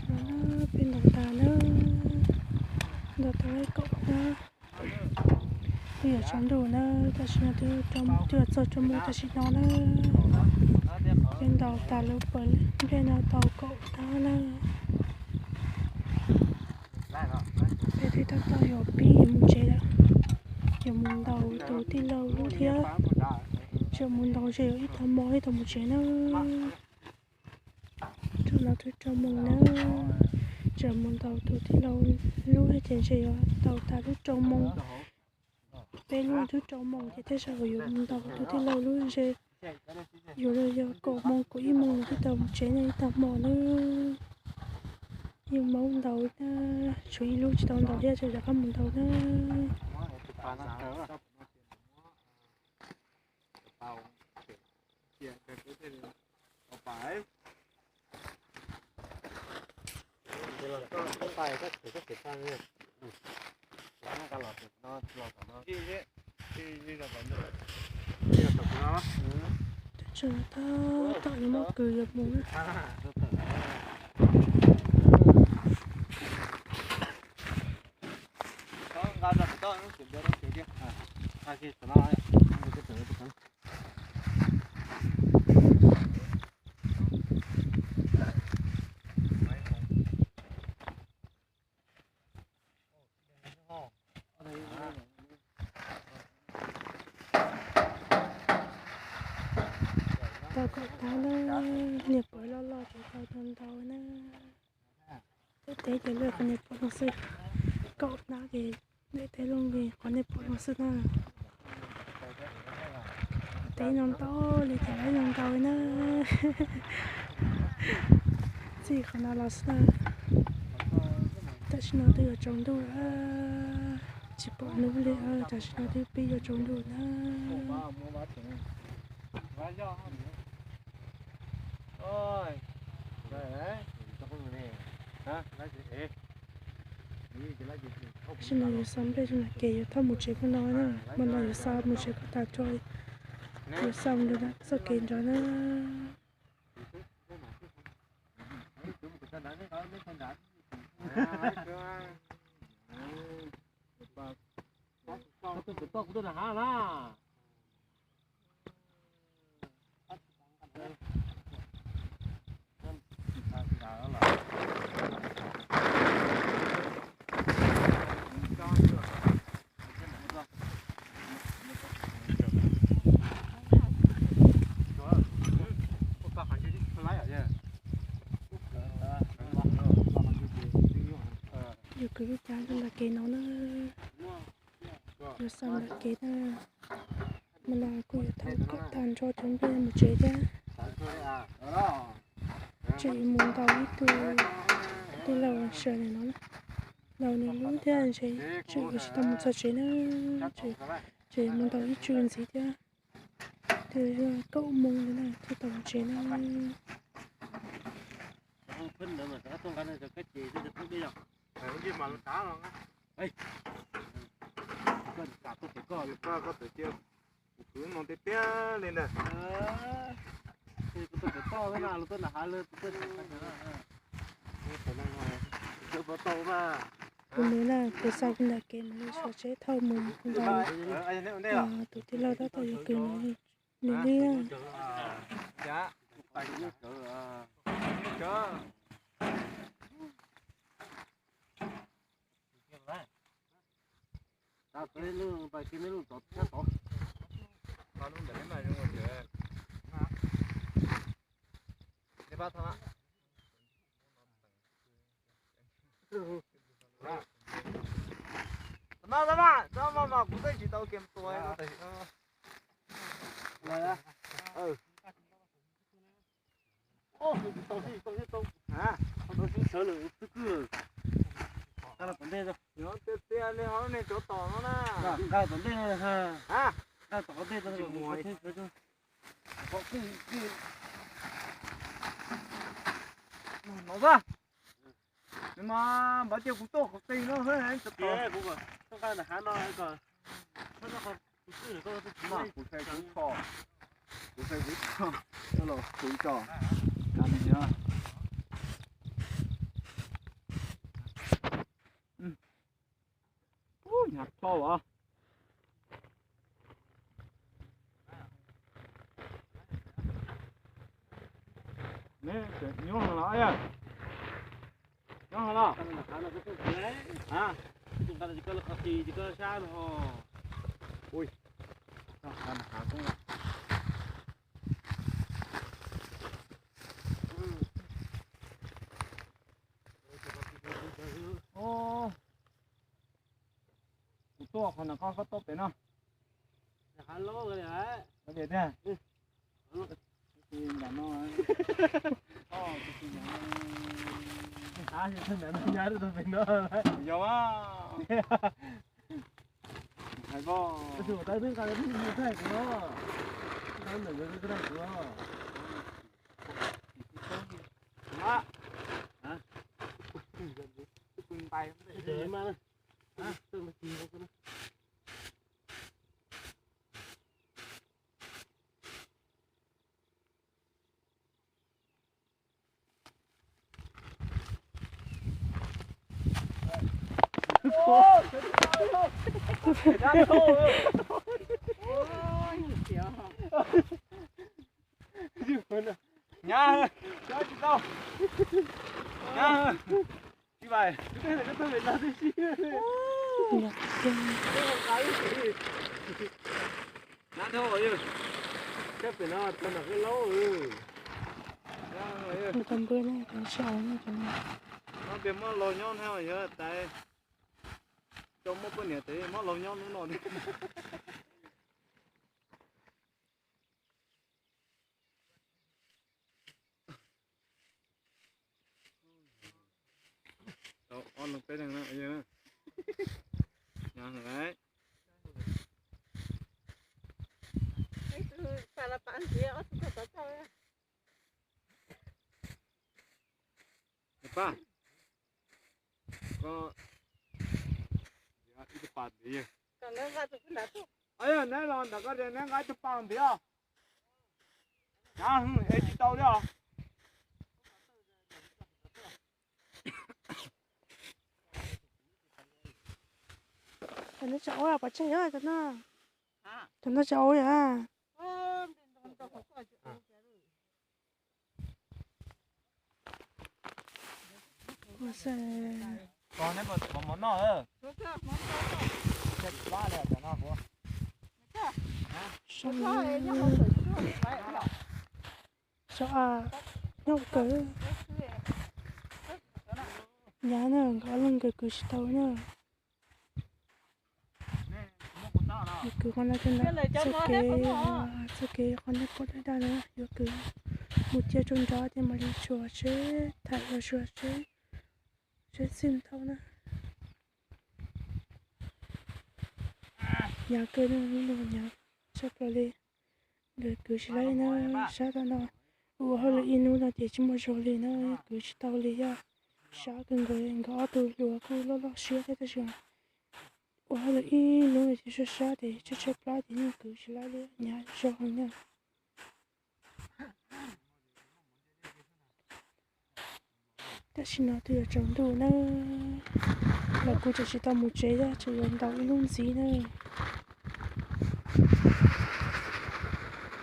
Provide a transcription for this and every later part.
No na, peb ntaus tas na, ntaus tas kaum hnab. Twb yuav tsaus ntuj na, tam sim no twb twb yuav txog rau moos tam sim no na. Peb ntaus tas lub pawg nplej no tau kaum hnab na. Peb twb tab tom yuav pib yuav mus tsev lawm, yuav mus ntaus tus tij laug lub thiab. Tseem mus ntaus ze yuav ib tag hmo thiaj tau mus tsev na. Rau no twb rau moos na, tseem mus ntaus tus tij laug lub ces ntshe yuav ntaus tas twb rau moos. Peb lub twb rau moos ces tej zaum yuav mus ntaus tus tij laug lub ntshe yuav los yog kaum moos kaum ib moos thiaj tau mus tsev no ib tag hmo na. Yeej maub ntaus, tshuav ib lub tsis tau ntaus thiab, rov qab mus ntaus na. Tseem tab tom yuav muab kwv yuav mus na. Tau kaum hnab na, niag pawg loj loj ces tau ntau ntau na. Teb teb ces luag qhov niag pawg no xwb, kaum hnab ces teb teb luag li qhov niag pawg no xwb na. Teb no ntau li ces lawv no ntau li na. Txij qhov no los xwb na. Tam sim no twb yuav tsaus ntuj lawm, tsis pom hnub li, tam sim no twb pib yuav tsaus ntuj na. Tam sim no yuav xa nplej rau nram kev yuav thauj mus tsev pem no na, hmo no yuav xa mus tsev kom tas tso, yuav xa mus rau txoj kev nrad na. Yuav kwv lub cav rau nram kev no na, yuav xa nram kev na. Hmo no kuj yuav thauj kom tag nrho cov nplej mus tsev thiab. Tseem yuav mus ntaus ib tug tij laug sawv ntawm no na, ntaus nws lub thiab ntshe tseem yuav tsis tau mus txog tsev na. Tseem yuav mus ntaus ib tsw ntxiv thiab, twb yog kaum moos li na thiaj tau mus tsev na. Kuv kwv no tiag tiag li ntag. Kuv tuaj pem toj na, los tuaj nram hav lawm, kuv tuaj nram hav lawm. Kuv mus na, kuv xa nram kev mus li, xyuas seb thauj mus nrad. Tus tij laug tab tom yuav kwv nws li, nws li. Nqa tom ntej, nqa tom ntej no, nqa tom ntej no, nqa tom ntej no. Nov, nws mas npav cia kuv tuaj qhov qis no xwb. Kuv nqa nram hav no kom kuv xwb, kuv xav kuv tso, kuv xav kuv tso, los kuv tso. Nag ploj as. Neb tseem nyob los yog? Nyob los? Kuv tuaj qhov no, koj tuaj pem no. Tiag, yog, Nyab, tsis tau. Nyab, tsis vais, koj tuaj pem no tib si. Nyab dhau, koj pem no tau nram koj laub. Ob peb muab laus nyob na, yog tais, coj muab poj niam tes muab laus nyob hnub no. Tau ob leeg peb leeg na. Pab, koj ib tug pas ntxiv. Neb los ntawm koj, neb nqa ib tug pas ntxiv os. Nyab, es tsis tau li os. Cov no tsis ua, pov tseg os cov no. Cov no tsis ua yom. Sov a, nyob kawg. Nyab na, nkawd ob leeg nkawd kwv tsis tau na. Yuav kwv qhov no rau nram txoj kev, txoj kev qhov nej pom daj daj na, yuav kwv mus cia rau nrad ces mam li suav seb, tham los suav seb, seb xij thauj na. Hnyav kawg na, hnyav tshaj plaws li. Nkawd kwv tsis laib na, sab tom no. Ua hauj lwm ib hnub no ces tsis muaj zog li na, kwv tsis tau li, yog sab kawg nkaus. Nkawd ob tug hluas kuj loj loj siab thiab tab sis ua hauj lwm ib hnub no ces sab sab ces tshaib tshaib plab ces yeej kwv tsis laib li, hnyav zog heev na. Tam sim no twb yuav tsaus ntuj na, los kuv tseem tsis tau mus tsev, tseem yuav ntaus ib lub ntxiv na.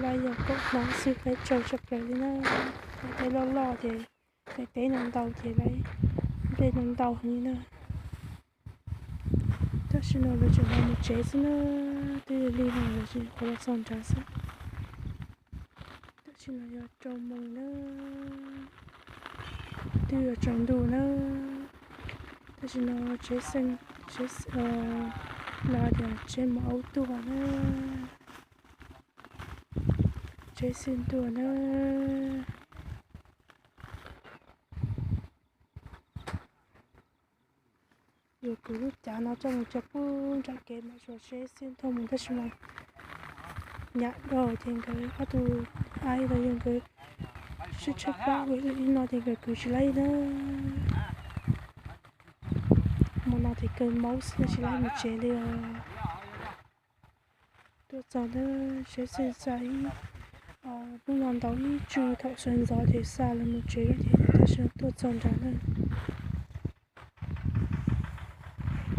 Lawv yog kaum hmoov xwb, qaib tsaus tshaj plaws li na. Qaib teb loj loj ces, qaib teb no ntau ces lawv nplej no ntau heev li na. Tam sim no lawv tseem mus tsev xwb na, twb lig no lawv tseem qhuav los txog nrad xwb. Tam sim no yog rau moos na, twb yuav tsaus ntuj na. Tam sim no tsheb xeem, tsheb, lawv tias tsheb mus aub tuaj na, tsheb xeem tuaj na. Yuav kwv lub cav no coj mus tso pub nram kev mas suav seb xij thauj mus tab sis mas nyam dhau ces nkawd ob tug aib los yog nkawd sib tshaib plab ua ib no ces nkawd kwv tsis laib na. Hmo no ces kawg maub xwb tsis laib mus tsev li os. Tuaj txog ntawd seb xij xa ib, hnub no ntaus ib tsug thaum sawv ntxov ces xa lawv mus tsev lawm ces tab sis tuaj txog nrad ntawd